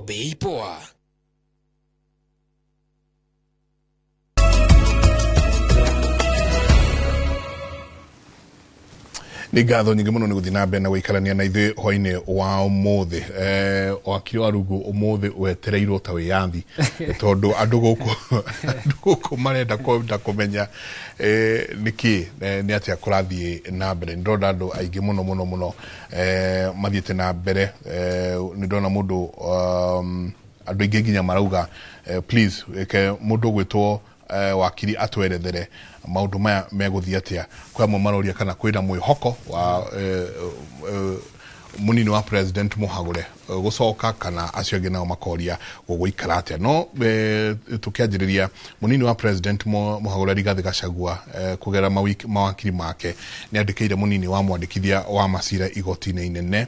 Bei poa. Nĩ ngatho nyingĩ mũno nĩ gũthiĩ na mbere na gũikarania na ithuĩ hwainĩ wa ũmũthĩ. Wakiri wa rungu ũmũthĩ wetereirwo ta wĩyathi tondũ andũ gũkũ marenda kwenda kũmenya nĩkĩ, nĩ atĩa kũrathiĩ na mbere. Nĩ ndĩrona andũ aingĩ mũno mũno mũno mathiĩte na mbere. Nĩ ndona mũndũ, andũ aingĩ nginya marauga, please reke mũndũ ũgwĩtwo wakiri atwerethere maũndũ maya megũthiĩ atĩa. Kwĩ amwe maroria kana kwĩna mwĩhoko wa mũnini wa president mũhagũre gũcoka, kana acio angĩ nao makoria gũgũikara atĩa. No tũkĩanjĩrĩria, mũnini wa president mũhagũre Rigathĩ Gachagua kũgerera mawakiri make nĩ andĩkĩire mũnini wa mwandĩkithia wa macira igoti-inĩ inene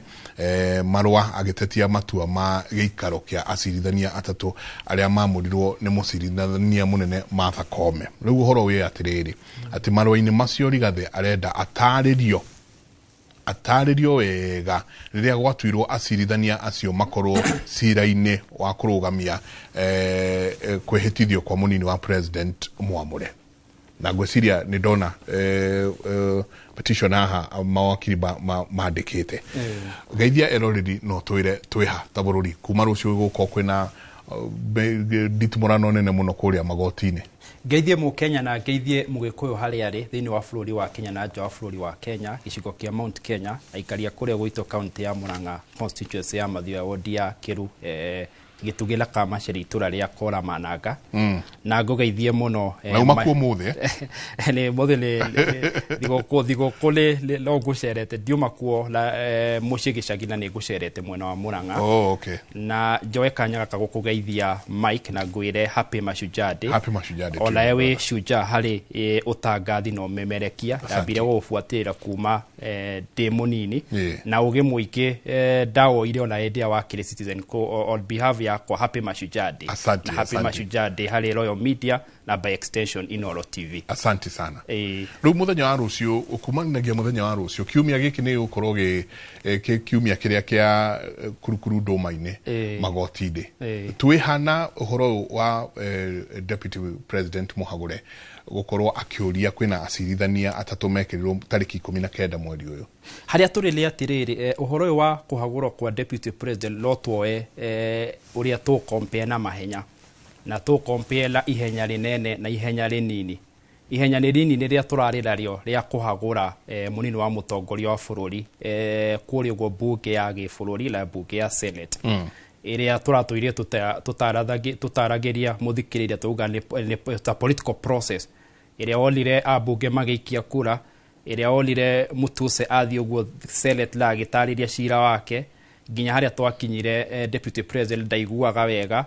marũa agĩtetia matua ma gĩikaro kĩa acirithania atatũ arĩa mamũrirwo nĩ mũcirithania mũnene Martha Koome. Rĩu ũhoro wĩ atĩrĩrĩ, atĩ marũa-inĩ macio Rigathĩ arenda atarĩrio wega rĩrĩa gwatuirwo acirithania acio makorwo cira-inĩ wa kũrũgamia kwĩhĩtithio kwa mũnini wa president mwamũre. Na ngwĩciria nĩ ndona petition haha mawakiri mandĩkĩte. Geithia eroreri no twĩre twĩha ta bũrũri kuma rũciũ gũkorwo kwĩna nditimũrano nene mũno kũrĩa magoti-inĩ. Ngeithie Mũkenya na ngeithie Mũgĩkũyũ harĩa arĩ thĩinĩ wa bũrũri wa Kenya na nja wa bũrũri wa Kenya, gĩcigo kĩa Mount Kenya, aikari a kũrĩa gwitũ kaunti ya Murang'a, constituency ya Mathioya, wodi ya Kĩru, gĩtugĩ na Kamacheri, itũra rĩa Kora Mananga. Na ngũgeithie mũno. Na uma kuo mũthĩ? Nĩ mũthĩ nĩ thigũkũ no ngũcerete, ndiuma kuo na mũciĩ gĩcagi na nĩ ngũcerete mwena wa Murang'a. Oh, okay. Na njoe kanya gaka gũkũgeithia Mike na ngwĩre happy Mashujaa Day. Happy Mashujaa Day. Ona we wĩ shujaa harĩ ũtangathi na ũmemerekia. Ndambire gũgũbuatĩrĩra kuma ndĩ mũnini na ũgĩ mũingĩ ndawoire ona hĩndĩ ĩrĩa wakĩrĩ Citizen. On behalf yakwa, happy Mashujaa Day. Asante, na happy asante. Mashujaa Day harĩ Royal Media na by extension Inoro TV. Asante sana. Rĩu mũthenya wa rũciũ, kumanagia mũthenya wa rũciũ, kiumia gĩkĩ nĩ gũkorwo gĩ kiumia kĩrĩa kĩa kurukuru ndũma-inĩ magoti-inĩ. Twĩhana ũhoro ũyũ wa deputy president mũhagũre gũkorwo akĩũria kwĩna acirithania atatũ mekĩrirwo tarĩki 19 mweri ũyũ. Harĩa tũrĩ nĩ atĩrĩrĩ, ũhoro ũyũ wa kũhagũrwo kwa deputy president no tuoe ũrĩa tũkompea na mahenya na tũkompea na ihenya rĩnene na ihenya rĩnini. Ihenya rĩnini nĩ rĩrĩa tũrarĩ narĩo rĩa kũhagũra mũnini wa mũtongoria wa bũrũri kũrĩa ũguo mbunge ya gĩbũrũri na mbunge ya Senate ĩrĩa tũratũire tũtaragĩria mũthikĩrĩria tauga nĩ ta political process ĩrĩa wonire ambunge magĩikia kura, ĩrĩa wonire Mutuse athiĩ ũguo Senate na agĩtarĩria cira wake nginya harĩa twakinyire. Deputy president ndaiguaga wega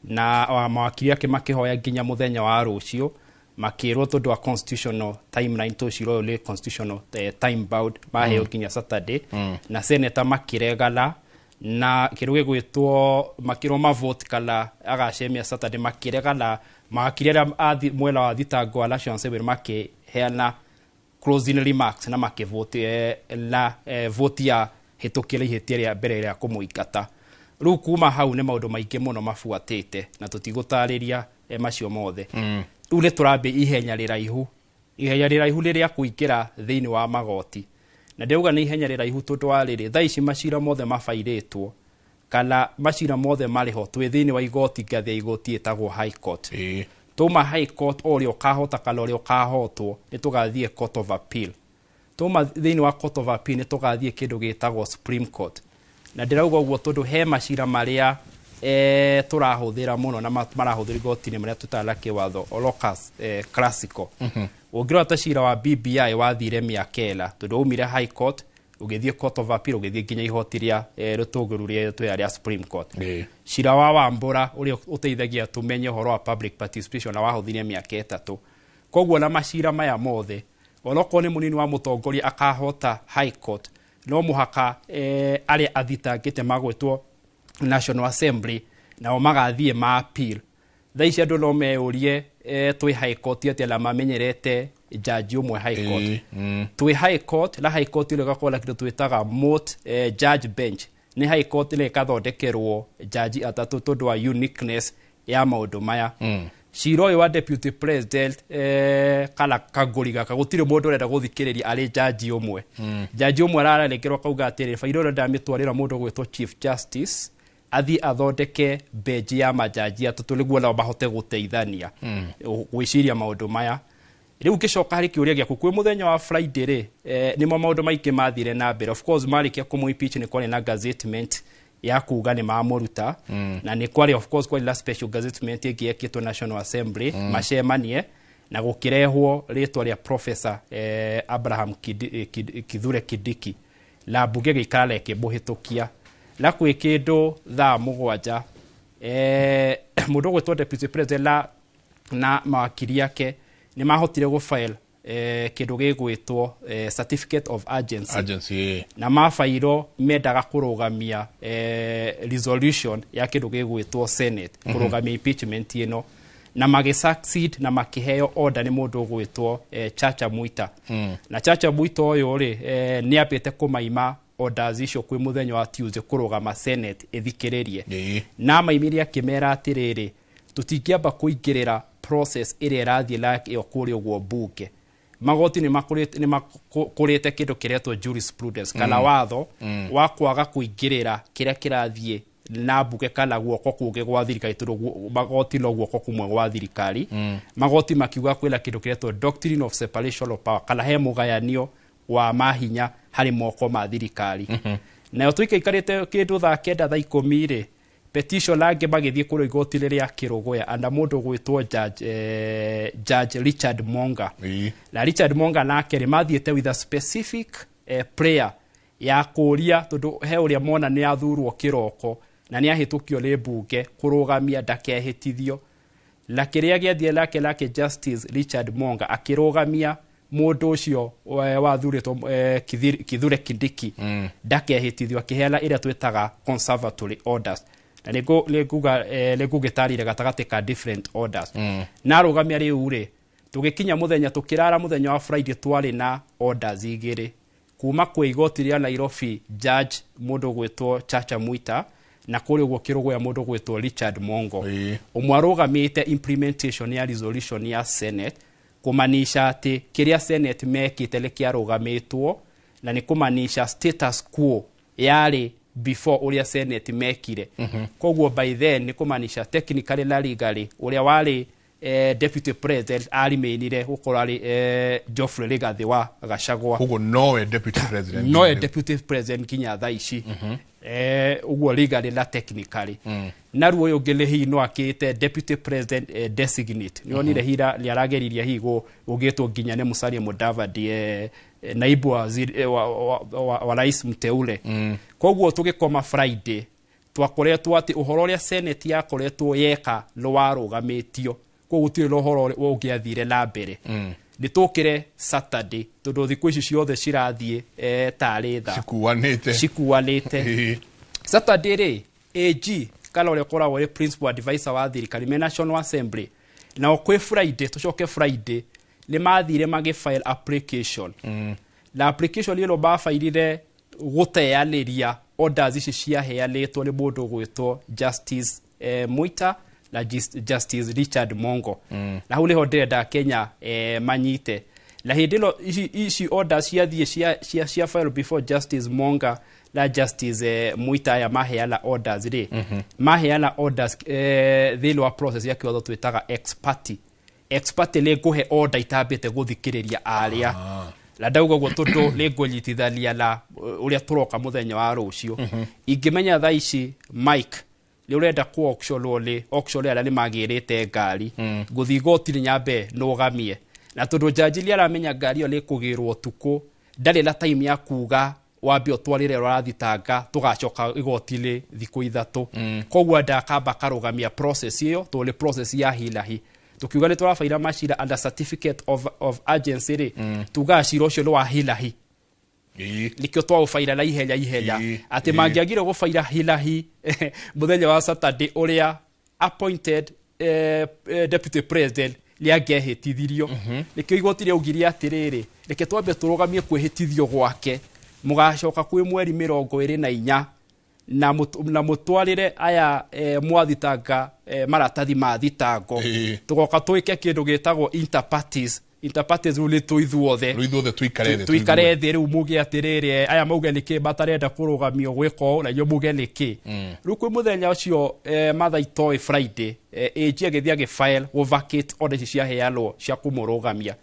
na mawakiri ake makĩhoya nginya mũthenya wa rũciũ, makĩrwo tondũ wa constitutional timeline tũ cira ũyũ nĩ constitutional time bound, maheo nginya Saturday. Na senator makĩregana na kĩndũ gĩgwĩtwo makĩrwo mavote kana agacemia Saturday, makĩregana. Mawakiri arĩa mwena wa thitango wa National Assembly makĩheana closing remarks na makĩvote na vote ya hĩtũkĩra ihĩtia rĩa mbere rĩa kũmũingata. Rĩu kuma hau nĩ maũndũ maingĩ mũno mabuatĩte na tũtigũtarĩria macio mothe. Rĩu nĩ tũrambia ihenya rĩraihu, ihenya rĩraihu nĩ rĩa kũingĩra thĩinĩ wa magoti. Na ndĩrauga nĩ ihenya rĩraihu tondũ wa rĩrĩ, thaa ici macira mothe mabairĩtwo kana macira mothe marĩ ho twĩ thĩinĩ wa igoti, ngathĩ ya igoti ĩtagwo High Court. Tuma High Court, o ũrĩa ũkahota kana ũrĩa ũkahotwo, nĩ tũgathiĩ Court of Appeal. Tuma thĩinĩ wa Court of Appeal, nĩ tũgathiĩ kĩndũ gĩtagwo Supreme Court. Na ndĩrauga ũguo tondũ he macira marĩa tũrahũthĩra mũno na marahũthĩra igoti-inĩ marĩa tũtaga na kĩwatho locus classical. Ũngĩrora ta cira wa BBI wathire mĩaka 4 tondũ waumire High Court, ũgĩthiĩ Court of Appeal, ũgĩthiĩ nginya ihoti rĩa rũtũngũru rĩa twĩra rĩa Supreme Court. Cira wa Wambura ũrĩa ũteithagia tũmenye ũhoro wa public participation na wahũthire mĩaka 3. Koguo na macira maya mothe, onokorwo nĩ mũnini wa mũtongoria akahota High Court, no mũhaka arĩa athitangĩte magwĩtwo National Assembly nao magathiĩ ma appeal. Thaa ici andũ no meyũrie, twĩ High Court atĩa na mamenyerete jaji ũmwe High Court? Twĩ High Court na High Court ĩrĩa ĩgakorwo na kĩndũ twĩtaga moot judge bench. Nĩ High Court nĩ ĩkathondekerwo jaji atatũ tondũ wa uniqueness ya maũndũ maya. Cira ũyũ wa deputy president, kana kangũri gaka, gũtirĩ mũndũ ũrenda gũthikĩrĩria arĩ jaji ũmwe. Jaji ũmwe ararekerwo akauga atĩrĩ, bairo ĩrĩa ndamĩtwarĩra mũndũ ũgwĩtwo Chief Justice athiĩ athondeke benji ya majaji atatũ nĩguo nao mahote gũteithania gwĩciria maũndũ maya. Rĩu ngĩcoka harĩ kĩũria gĩaku, kwĩ mũthenya wa Friday rĩ, nĩmo maũndũ maingĩ mathire na mbere. Of course, marĩkia kũmũ impeach nĩ kwarĩ na gazettement ya kuga nĩ mamũruta, na nĩ kwarĩ, of course, kwarĩ na special gazettement ĩngĩ yekĩtwo National Assembly, macemanie na gũkĩrehwo rĩtwa rĩa Professor Abraham Kithure Kindiki, na mbunge gĩikara na ĩkĩmũhĩtũkia. Na kwĩ kĩndũ thaa 7, mũndũ ũgwĩtwo deputy president na mawakiri ake nĩ mahotire gũfile kĩndũ gĩgwĩtwo certificate of urgency. Agency. Na mabairo mendaga kũrũgamia resolution ya kĩndũ gĩgwĩtwo Senate kũrũgamia impeachment ĩno, na magĩ succeed na makĩheo order nĩ mũndũ ũgwĩtwo Chacha Mwita. Na Chacha Mwita ũyũ rĩ, nĩ ambĩte kũmaima orders icio kwĩ mũthenya wa Tuesday kũrũgama Senate ĩthikĩrĩrie. Na maimire akĩmera atĩrĩrĩ, tũtingĩamba kũingĩrĩra process ĩrĩa ĩrathiĩ na ĩyo kũrĩa ũguo mbunge. Magoti nĩ makũrĩte kĩndũ kĩretwo jurisprudence kana watho wa kwaga kũingĩrĩra kĩrĩa kĩrathiĩ na mbunge kana guoko kũngĩ gwa thirikari, tondũ magoti no guoko kumwe gwa thirikari. Magoti makiuga kwĩna kĩndũ kĩretwo doctrine of separation of power, kana he mũgayanio wa mahinya harĩ moko ma thirikari. Nayo tũikaikarĩte kĩndũ thaa 9, thaa 10 rĩ, petition angĩ magĩthiĩ kũrĩa igoti-inĩ rĩa Kĩrũgũya anda mũndũ gwĩtwo Judge Richard Monga. Na Richard Monga nake rĩ, mathiĩte with a specific prayer ya kũria, tondũ he ũrĩa mona nĩ athurwo kĩroko na nĩ ahĩtũkio nĩ mbunge, kũrũgamia ndakehĩtithio. Na kĩrĩa gĩathire nake Justice Richard Monga akĩrũgamia mũndũ ũcio wathurĩtwo, Kithure Kindiki, ndakehĩtithio, akĩheana ĩrĩa twĩtaga conservatory orders. Na nĩnguga nĩngũgĩtarire gatagatĩ ka different orders. Na arũgamia rĩu rĩ, tũgĩkinya mũthenya, tũkĩrara mũthenya wa Friday, twarĩ na orders igĩrĩ kuma kwĩ igoti rĩa Nairobi, judge mũndũ gwĩtwo Chacha Mwita, na kũrĩa ũguo Kĩrũgũya mũndũ gwĩtwo Richard Mongo. Ũmwe arũgamĩte implementation ya resolution ya Senate, kũmanisha atĩ kĩrĩa Senate mekĩte nĩ kĩarũgamĩtwo, na nĩ kũmanisha status quo yarĩ before ũrĩa Senate mekire. Koguo by then nĩ kũmanisha technically na legally ũrĩa warĩ deputy president arimainire gũkorwo arĩ Geoffrey Rigathi wa Gachagua. Koguo nowe deputy president? Nowe deputy president nginya thaa ici, ũguo legally na technically. Na ruo ũyũ ũngĩ nĩ hihi no akĩte deputy president designate. Nĩ onire hira nĩ arageririe hihi gũgĩtwo nginya nĩ Musalia Mudavadi, naibu waziri, wa rais mteule. Koguo tũgĩkoma Friday twakoretwo atĩ ũhoro ũrĩa Senate yakoretwo yeka nĩ warũgamĩtio, koguo gũtirĩ na ũhoro ũngĩathire na mbere. Nĩ tũkĩre Saturday, tondũ thikũ ici ciothe cirathiĩ tarĩ tha cikuanĩte. Cikuanĩte. Saturday rĩ, AG kana ũrĩa ũkoragwo arĩ principal advisor wa thirikari me National Assembly, nao kwĩ Friday, tũcoke Friday, nĩ mathire magĩ file application. Na application ĩno mabairire gũteanĩria orders ici ciaheanĩtwo nĩ mũndũ ũgwĩtwo Justice Mwita na Justice Richard Mongo. Na hau nĩho ndĩrenda Kenya manyite. Na hĩndĩ ĩno ici orders ciathiĩ cia file before Justice Monga na Justice Mwita, aya maheana orders rĩ, maheana orders thĩinĩ wa process ya kĩwatho twĩtaga ex parte. Ex parte nĩ ngũhe order itambĩte gũthikĩrĩria arĩa. Na ndauga ũguo tondũ nĩ ngũnyitithania na ũrĩa tũroka mũthenya wa rũciũ. Ingĩmenya thaa ici Mike nĩ ũrenda ku auctionwo, nĩ auction arĩa nĩ magĩrĩte ngari, ngũthiĩ igoti-inĩ nyambe nũgamie. Na tondũ jaji nĩ aramenya ngari ĩyo nĩ ĩkũgĩrwo ũtukũ, ndarĩ na time ya kuga wambe ũtwarĩre ũrathitanga, tũgacoka igoti-inĩ thikũ 3. Koguo ndakamba akarũgamia process ĩyo, tondũ nĩ process ya hinahi. Tukiuga nĩ tũrabaira macira under certificate of urgency rĩ, tugaga cira ũcio nĩ wa hinahi. Nikio twaũbaira na ihenya ihenya, atĩ mangĩagire gũbaira hinahi mũthenya wa Saturday, ũrĩa appointed deputy president nĩ angĩehĩtithirio. Nĩkĩo igoti rĩaugire atĩrĩrĩ, reke twambe tũrũgamie kwĩhĩtithio gwake, mũgacoka kwĩ mweri 24. Na na mũtwarĩre aya mwathitanga maratathi ma thitango. Tũgoka twĩke kĩndũ gĩtagwo interparties. Interparties rĩu nĩ tũithuothe. Rĩu ithuothe tuikare thĩ. Tuikare thĩ rĩu, muge atĩrĩrĩ, aya mauge nĩkĩ matarenda kũrũgamio gwĩka ũũ, na inyuĩ muge nĩkĩ. Rĩu kwĩ mũthenya ũcio, Martha Itoĩ Friday, AG agĩthiĩ agĩfile gũ vacate order ici ciaheanwo cia kũmũrũgamia,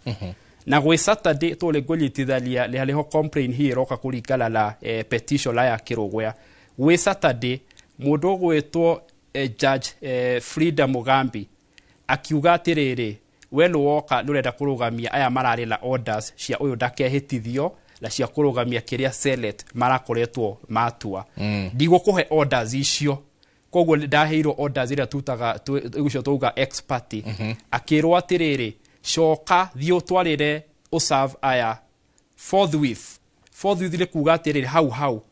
na gwĩ Saturday tũrĩ ngũnyitithania nĩ harĩho complaint hii ĩroka kũringana na petition ya Kĩrũgũya. Gwĩ Saturday mũndũ ũgwĩtwo Judge Frida Mugambi akiuga atĩrĩrĩ, we nĩ woka nĩ ũrenda kũrũgamia aya mararĩ na orders cia ũyũ ndakehĩtithio na cia kũrũgamia kĩrĩa Senate marakoretwo matua. Ndigũkũhe orders icio. Koguo ndaheirwo orders iria tutaga icio tauga ex parte. Akĩrwo atĩrĩrĩ, coka thiĩ ũtwarĩre ũserve aya forthwith. Forthwith nĩ kuga atĩrĩrĩ, hau hau.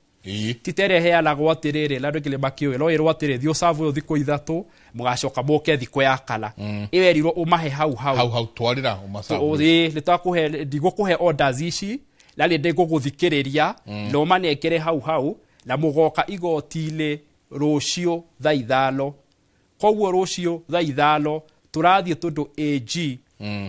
Ti ta ĩrĩa ĩheanagwo atĩrĩrĩ na andũ aingĩ nĩ makĩũĩ, no ĩrwo atĩrĩ, thiĩ ũserve ũyũ thikũ 3, mũgacoka mũke thikũ ya kana. Ĩyo ĩrirwo ũmahe hau hau. Hau hau, twarĩra ũmacabu. Ĩ, nĩ twakũhe, ndigũkũhe orders ici na nĩ ndĩgũgũthikĩrĩria na ũmanengere hau hau, na mũgoka igoti-inĩ rũciũ thaa 5. Koguo rũciũ thaa 5 tũrathiĩ, tondũ AG,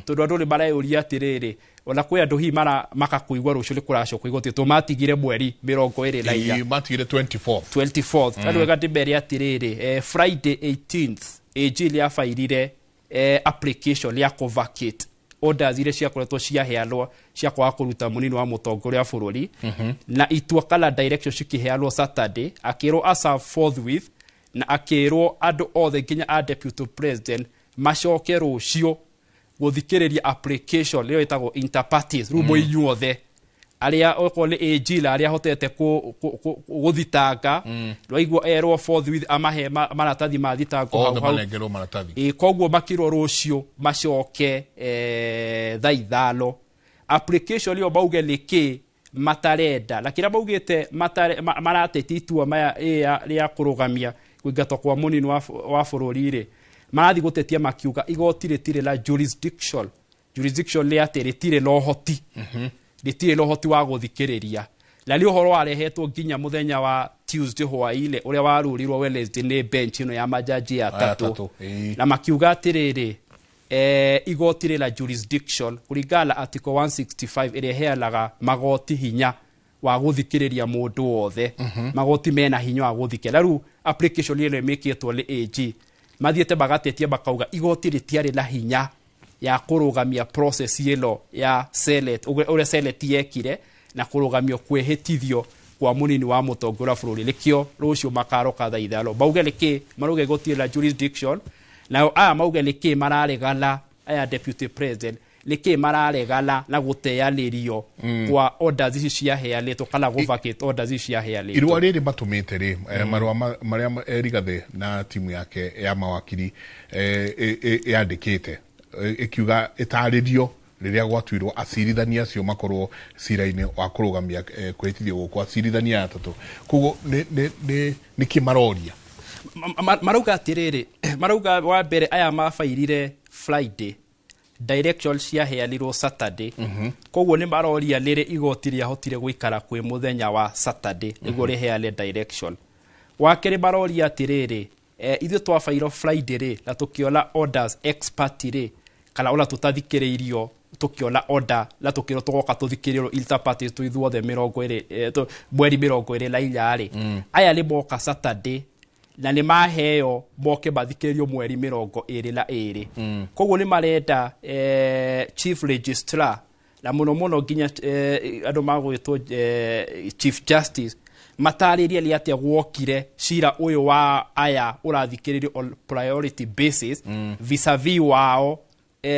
tondũ andũ nĩ mareyũria atĩrĩrĩ, ona kwĩ andũ hihi mara makakũigua rũciũ nĩ kũracokwo igoti, tũmatigire mweri 24. Ĩĩ, matigire 24. 24th. Na wega ndĩmere atĩrĩrĩ, Friday 18th AG nĩ abairire application ya kũvacate orders iria ciakoretwo ciaheanwo cia kwaga kũruta mũnini wa mũtongoria wa bũrũri, na itua kana direction cikĩheanwo Saturday, akĩrwo aserve forthwith, na akĩrwo andũ othe nginya a deputy president macoke rũciũ gũthikĩrĩria application ĩyo ĩtagwo interparties. Rĩu mũinyuothe arĩa okorwo nĩ AG na arĩa ahotete gũthitanga, rwaigua erwo forthwith amahe maratathi ma thitango hau othe hau. Manengerwo maratathi. Ĩ, koguo makirwo rũciũ macoke thaa 5 application ĩyo, mauge nĩkĩ matarenda na kĩrĩa maugĩte maratetia itua maya rĩa kũrũgamia kũingatwo kwa mũnini wa bũrũri rĩ, marathiĩ gũtetia makiuga igoti rĩtirĩ na jurisdiction. Jurisdiction nĩ atĩ rĩtirĩ na ũhoti, rĩtirĩ na ũhoti wa gũthikĩrĩria, na nĩ ũhoro warehetwo nginya mũthenya wa Tuesday hwaĩ-inĩ ũrĩa warurirwo Wednesday nĩ bench ĩno ya majaji atatũ. Atatũ, ĩĩ. Na makiuga atĩrĩrĩ, igoti rĩna jurisdiction kũringana na article 165 ĩrĩa ĩheanaga magoti hinya wa gũthikĩrĩria mũndũ wothe. Magoti mena hinya wa gũthikĩrĩria, na rĩu application ĩno ĩmĩkĩtwo nĩ AG, mathiĩte magatetia makauga igoti rĩtiarĩ na hinya ya kũrũgamia process ĩno ya Senate, ũrĩa Senate yekire na kũrũgamio kwĩhĩtithio kwa mũnini wa mũtongoria wa bũrũri. Nĩkĩo rũciũ makaroka thaa 5, mauge nĩkĩ marauga igoti rĩna jurisdiction, nao aya mauge nĩkĩ mararegana, aya deputy president nĩkĩ mararegana na gũteanĩrio kwa orders ici ciaheanĩtwo kana gũvacate orders ici ciaheanĩtwo. Irũa rĩrĩ matũmĩte rĩ, marũa marĩa Rigathĩ na timu yake ya mawakiri yandĩkĩte, ĩkiuga ĩtarĩrio rĩrĩa gwatuirwo acirithania acio makorwo cira-inĩ wa kũrũgamia kwĩhĩtithio gũkũ, acirithania aya atatũ, koguo nĩkĩ maroria? Marauga atĩrĩrĩ, marauga wa mbere aya mabairire Friday, direction ciaheanirwo Saturday, koguo nĩ maroria nĩrĩ igoti rĩahotire gũikara kwĩ mũthenya wa Saturday nĩguo rĩheane direction. Wa kerĩ maroria atĩrĩrĩ, ithuĩ twabairwo Friday rĩ, na tũkĩona orders ex parte rĩ, kana ona tũtathikĩrĩirio, tũkĩona order na tũkĩrwo tũgoka tũthikĩrĩrio interparties twĩ ithuothe 20, mweri 24 rĩ, aya nĩ moka Saturday na nĩ maheo moke mathikĩrĩrio mweri 22. Koguo nĩ marenda chief registrar na mũno mũno nginya andũ magwĩtwo chief justice matarĩrie nĩ atĩa gwokire cira ũyũ wa aya ũrathikĩrĩrio on priority basis vis-a-vis wao,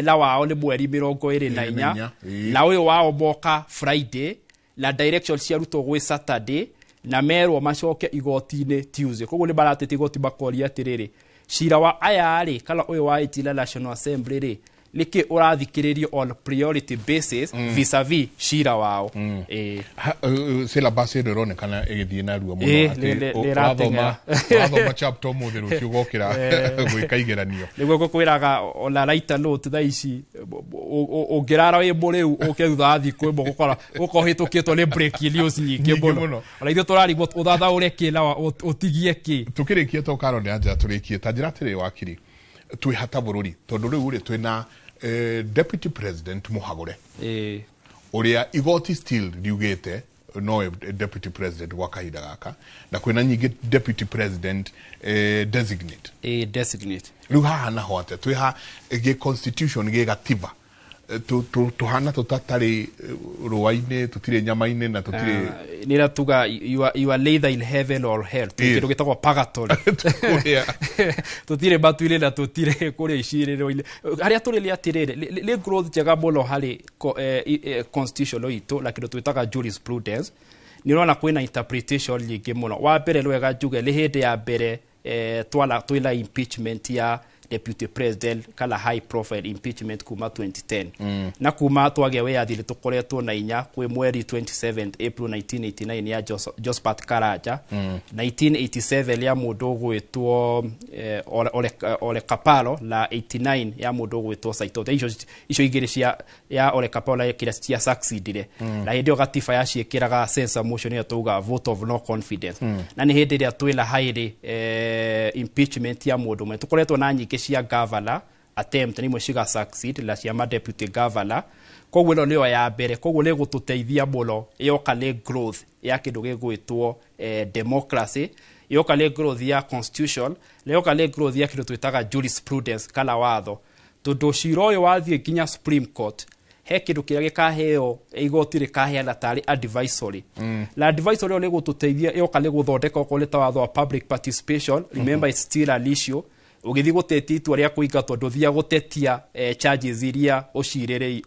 na wao nĩ mweri 24. Inya, ĩĩ. Na ũyũ wao moka Friday na direction ciarutwo gwĩ Saturday na merwo macoke igoti-inĩ Tuesday. Koguo nĩ maratete igoti makoria atĩrĩrĩ, cira wa aya rĩ, kana ũyũ wa Itina National Assembly rĩ, Nĩkĩ ũrathikĩrĩrio on priority basis vis-a-vis cira wao? Ĩĩ. Syllabus ĩno ĩronekana ĩgĩthiĩ narua mũno, Ĩĩ, atĩ nĩ ũrathoma ĩrateng'era. Ũrathoma chapter ũmũthĩ, rũciũ ũgokĩra gwĩka igeranio. Nĩguo ngũkwĩraga, ona write note thaa ici ũngĩrara wĩ mũrĩu, ũke thutha wa thikũ 1 gũkora gũkorwo hĩtũkĩtwo nĩ breaking news nyingĩ Nyingĩ mũno. Mũno. Ona ithuĩ tũrarigwo ũthathaũre kĩ na ũtigie kĩ. Tukĩrĩkia to karo nĩ anja tũrĩkie ta njĩra atĩrĩ, wakiri, twĩ hata bũrũri tondũ rĩu rĩ twĩna deputy president mũhagũre, ũrĩa igoti still riugĩte nowe deputy president gwa kahinda gaka, na kwĩna nyingĩ deputy president designate. Ĩĩ, designate. Rĩu haha naho atĩa twĩ ha gĩ constitution, gĩ gatiba? Tũhana tũtatarĩ rũa-inĩ, tũtirĩ nyama-inĩ na tũtirĩ Nĩ ratuga you are neither in heaven or hell. Kĩndũ gĩtagwo purgatory. Kũrĩa. Tũtirĩ matu-inĩ na tũtirĩ kũrĩa icirĩro-inĩ. Harĩa tũrĩ nĩ atĩrĩrĩ, nĩ growth njega mũno harĩ constitution itũ na kĩndũ twĩtaga jurisprudence. Nĩ ũrona kwĩna interpretation nyingĩ mũno. Wa mbere, nĩ wega njuge nĩ hĩndĩ ya mbere twala twĩna impeachment ya deputy president kana high profile impeachment kuma 2010. Na kuma twagĩa wĩyathi nĩ tũkoretwo na inya. Kwĩ mweri 27 April 1989 ya Josephat Karanja, 1987 ya mũndũ ũgwĩtwo Ole Kapalo, na 89 ya mũndũ ũgwĩtwo Saitoti. Icio igĩrĩ cia ya Ole Kapalo na kĩrĩa cia succeedire, na hĩndĩ ĩyo gatiba yaciĩkĩraga censure motion, ĩyo tuga vote of no confidence. Na nĩ hĩndĩ ĩrĩa twĩna highly impeachment ya mũndũ ũmwe. Tũkoretwo na nyingĩ cia governor attempt, na imwe ciga succeed, na cia ma deputy governor. Koguo ĩno nĩyo ya mbere, koguo nĩ gũtũteithia mũno. Yoka nĩ growth ya kĩndũ gĩgwĩtwo democracy, yoka nĩ growth ya constitution, na yoka nĩ growth ya kĩndũ twĩtaga jurisprudence kana watho, tondũ cira ũyũ wathiĩ nginya Supreme Court, he kĩndũ kĩrĩa gĩkaheo igoti rĩkaheana tarĩ advisory. Na advisory ĩyo nĩ gũtũteithia yoka nĩ gũthondeka okorwo nĩ ta watho wa public participation. Remember, it's still an issue. Ũgĩthiĩ gũtetia itua rĩa kũingatwo, ndũthiaga gũtetia charges iria ũcirĩrĩ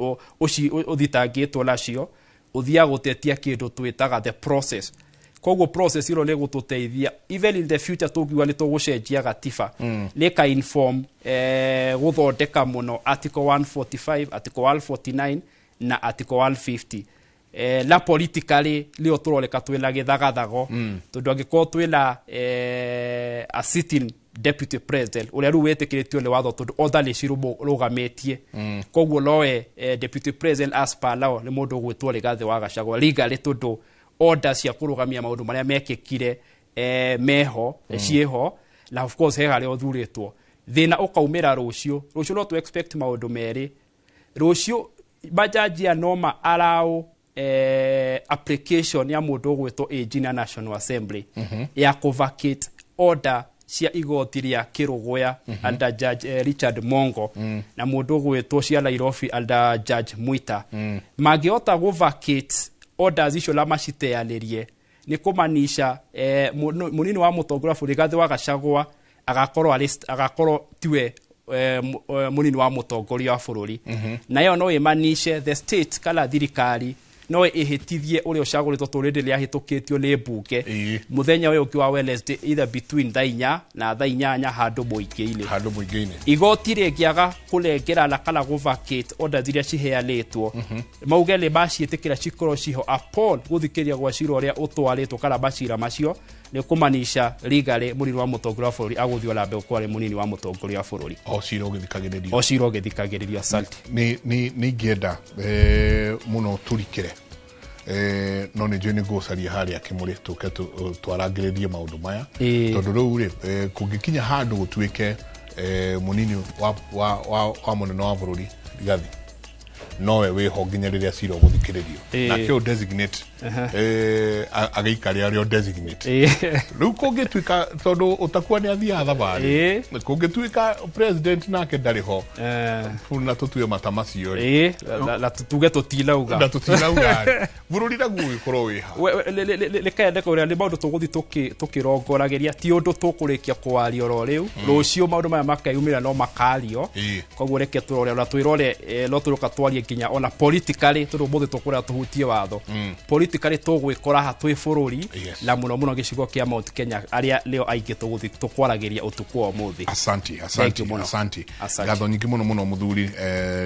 ũthitangĩtwo nacio, ũthiaga gũtetia kĩndũ twĩtaga the process. Koguo process ĩno nĩ gũtũteithia even in the future tũngiuga nĩ tũgũcenjia gatiba, nĩ ka inform gũthondeka mũno article 145, article 149 na article 150. Na politically nĩyo tũroreka twĩna gĩthagathago, tondũ angĩkorwo twĩna a sitting deputy president ũrĩa rĩu wĩtĩkĩrĩtio nĩ watho, tondũ order nĩ cirũgamĩtie, koguo nowe deputy president as per law nĩ mũndũ ũgwĩtwo Rigathĩ wa Gachagua legally, tondũ order cia kũrũgamia maũndũ marĩa mekĩkire meho ciĩho, na of course he harĩa ũthurĩtwo. Thĩna ũkaumĩra rũciũ. Rũciũ no tũ expect maũndũ merĩ. Rũciũ majaji aya no ma allow application ya mũndũ ũgwĩtwo AG na National Assembly ya kũvacate order cia igoti rĩa Kĩrũgũya under Judge Richard Mongo na mũndũ ũgwĩtwo cia Nairobi under Judge Mwita. Mangĩhota gũvacate orders icio na maciteanĩrie, nĩ kũmanisha mũnini wa mũtongoria wa bũrũri Rigathĩ wa Gachagua agakorwo tiwe mũnini wa mũtongoria wa bũrũri. Na ĩyo no ĩmanishe the state kana thirikari no ĩhĩtithie ũrĩa ũcagũrĩtwo, tondũ rĩndĩ rĩahĩtũkĩtio nĩ mbunge mũthenya ũyũ ũngĩ wa Wednesday, either between thaa 4 na thaa 8 handũ mũingĩ-inĩ. Handũ mũingĩ-inĩ. Igoti rĩngĩaga kũrengerana kana gũvacate orders iria ciheanĩtwo, mauge nĩ maciĩtĩkĩra cikorwo ciho upon gũthikĩrĩria gwa cira ũrĩa ũtwarĩtwo kana macira macio, nĩ kũmanisha legally mũnini wa mũtongoria wa bũrũri agũthiĩ ona mbere gũkorwo arĩ mũnini wa mũtongoria wa bũrũri. O cira ũgĩthikagĩrĩrio. O cira ũgĩthikagĩrĩrio, asante. Nĩ ingĩenda mũno tũrikĩre, no nĩ njũĩ nĩ ngũcaria harĩa kĩmũrĩ tũke twarangĩrĩrie maũndũ maya, tondũ rĩu rĩ kũngĩkinya handũ gũtuĩke mũnini wa mũnene wa bũrũri Rigathi nowe wĩho nginya rĩrĩa cira ũgũthikĩrĩrio, nake ũyũ designate agĩikare arĩ o designate. Rĩu kũngĩtuĩka, tondũ ũtakua nĩ athiaga thabarĩ, kũngĩtuĩka president nake ndarĩ ho, na tũtue mata macio rĩ, Na tuge tũtinauga. Na tũtinauga rĩ, bũrũri naguo ũgĩkorwo wĩ ha? Reke ũrĩa nĩ maũndũ tũgũthiĩ tũkĩrongoragĩria, ti ũndũ tũkũrĩkia kwaria oro rĩu. Rũciũ maũndũ maya makeyumĩra no makario. Koguo reke tũrore ona twĩrore, no tũroka twarie. Nginya ona politically, tondũ ũmũthĩ tũkũrĩa tũhutie watho, politically tũgwĩkora ha twĩ bũrũri, na mũno mũno gĩcigo kĩa Mount Kenya, arĩa nĩo aingĩ tũgũthiĩ tũkwaragĩria ũtukũ wa ũmũthĩ. Asanti. Thank Asanti. you mũno. Asanti. Asante. Ngatho nyingĩ mũno mũno, mũthuri,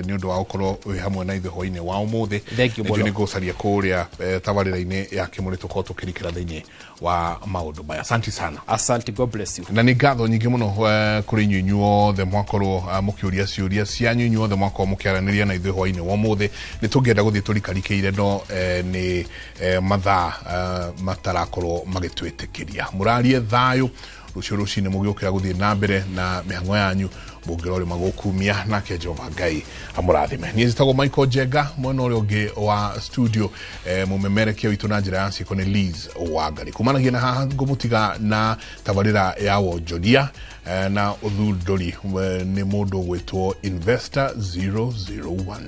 nĩ ũndũ wa gũkorwo wĩ hamwe na ithuĩ hwainĩ wa ũmũthĩ. Thank you Nĩnjũĩ mũno. nĩ ngũcaria kũrĩa tabarĩra-inĩ ya Kĩmũrĩ tũkorwo tũkĩrikĩra thĩinĩ wa maũndũ maya. Asanti sana. Asante, God bless you. Na nĩ ngatho nyingĩ mũno kũrĩ inyuĩ inyuothe mwakorwo mũkĩũria ciũria cianyu, inyuothe mwakorwo mũkĩaranĩria na ithuĩ hwainĩ wa ũmũthĩ. Nĩ tũngĩenda gũthiĩ tũrikarikĩire, no nĩ mathaa matarakorwo magĩtwĩtĩkĩria. Mũrarie thayũ rũciũ rũcinĩ mũgĩũkĩra gũthiĩ na mbere na mĩhang'o yanyu, mũngĩrorĩ magũkumia, nake Jehova Ngai amũrathime. Niĩ njĩtagwo Michael Njenga. Mwena ũrĩa ũngĩ wa studio, mũmemerekia witũ na njĩra ya ciĩko nĩ Liz Wangari. Kumanagia na haha ngũmũtiga na tabarĩra ya wonjoria na ũthundũri nĩ mũndũ ũgwĩtwo Investor 001.